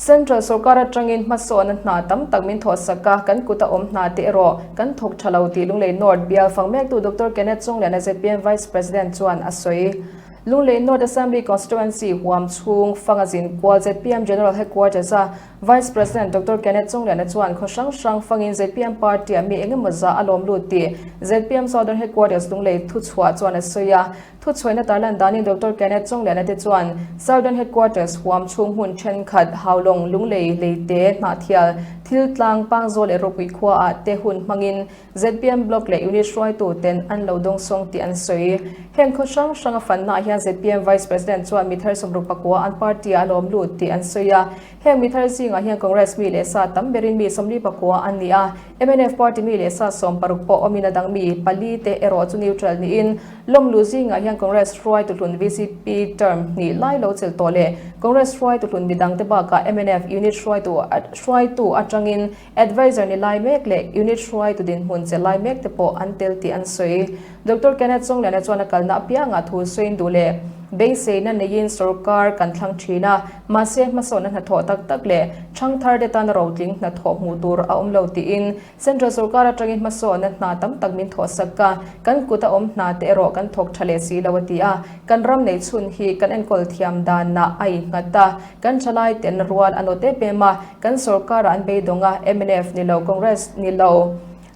Central sorkar atangin hmasawnna hna tam tak min thawhsak a, kan kuta awm hna te erawh kan thawk tha lo tih Lunglei North bial fang mektu Doctor Kenneth Chungliana zpm Vice President chuan a sawi. Lunglei North Assembly Constituency huam chhung fanga zin kual zpm General Headquarters a Vice President Doctor Kenneth Chungliana chuan khaw hrang hrang fangin zpm party-ah mi engemaw zah a lawm lut tih zpm Southern Headquarters Lunglei thuchhuah chuan a sawi a. Thuchhuaina tarlan danin Doctor Kenneth Chungliana te chuan Southern Headquarters huam chhung hmun thenkhat, Haulawng, Lunglei, Leite, Hnahthial, Thiltlang, Pangzawl leh Ropui khuaah te hun hmangin zpm Block leh Unit hruaitu ten an lo dawngsawng tih an sawi. Heng khaw hrang hranga fannaah hian zpm Vice President chuan mi thar 69 an party-ah a lawm lut tih an sawi a. Heng mi thar zingah hian Congress mi leh sa tam berin mi 49 an ni a, mnf party mi leh sa 16 pawh awmin a dang mi pali te erawh chu neutral niin lawmluh zingah hian Congress hruaitu hlun vcp term hnih lai lo chelh tawh leh Congress hruaitu hlun midang te bakah mnf unit hruaitu hruaitu atangin Adviser ni lai mek leh unit hruaitu dinhmun che lai mek te pawh an tel tih an sawi. Doctor Kenneth Chawngliana chuan a kalna apiangah thu sawiin duh leh beiseina neiin sorkar kan thlang thin a, mahse hmasawnna hnathawh tak tak leh thangthar te tana rotling hnathawh hmuh tur a awm lo tiin Central sorkar atangin hmasawnna hna tam tak min thawhsak a, kan kut a awm hna te erawh kan thawk tha leh si lo a ti a, kan ram neih chhun hi kan enkawl thiam danah a innghat a. Kan thalai ten rual a nawt em em a, kan sorkarah an beidawng a, mnf ni lo, Congress ni lo,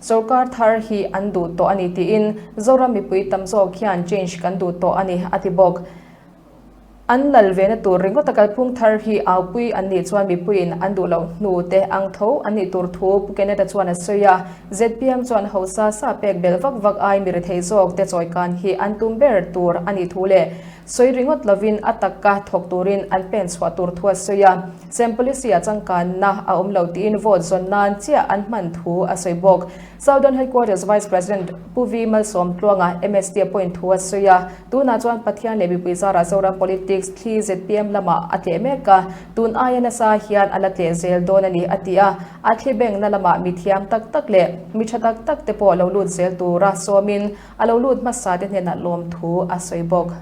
sorkar thar hi an duh tawh a ni tiin Zoram mipui tam zawk hian change kan duh tawh a ni, a ti bawk. An lal vena tur ringawt a kalphung thar hi aupui an nih chuan mipuiin an duh loh hnu te ang tho an nih tur thu Pu Kenneth-a chuan a sawi a, zpm chuan hausa sa pek belh vak vak ai mi rethei zawk te chawikan hi an tum ber tur a nih thu leh Sawi ringawt lovin a taka thawk turin an pen chhuah tur thu a sawi a, sem policy-ah changkanna a awm lo tiin vote zawn nan chiah an hman thu a sawi bawk. Southern Headquarters Vice President Pu V Malsawmtluanga MST a point thu a sawi a, tunah chuan Pathian leh mipui zarah Zoram politics thli zpm lamah a tleh mek a, tun aia nasa hian a la tleh zel dawn a ni a ti a, a thli bengna lamah mi thiam tak tak leh mi tha tak tak te pawh lo lut zel tura sawmin a lo lut hmasa te hnenah lawmthu a sawi bawk.